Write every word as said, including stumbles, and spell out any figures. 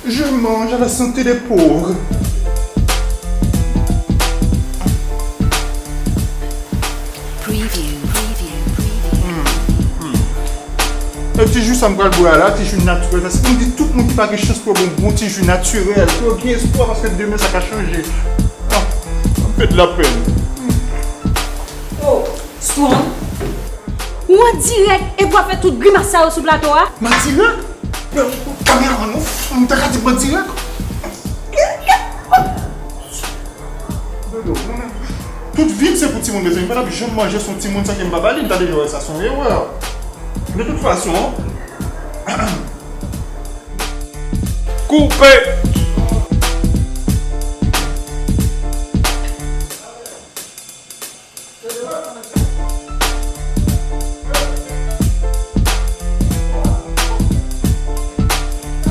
Je mange à la santé des pauvres. Preview, preview, preview. E ti ji sa m pral bwè a la, ti ji natirèl sa. Se pou m di tout moun ki pa gen chans pou yo bwè yon bon ti ji natirèl, pou yo gen espwa, paske demen sa ka chanje. Ah, sa m fè de lapenn. Oh, Strong. Ou an dirèk epi w ap fè tout grimas sa yo sou plato a? Matirèk? Kameramann, ou fou, m ta ka di mwen dirèk. Tout vi m se pou timoun, mezanmi. M pa t ap janm manje sou timoun sa ke m pa ba li. M ta deja wè sa se yon erè. De tout fason, koupe!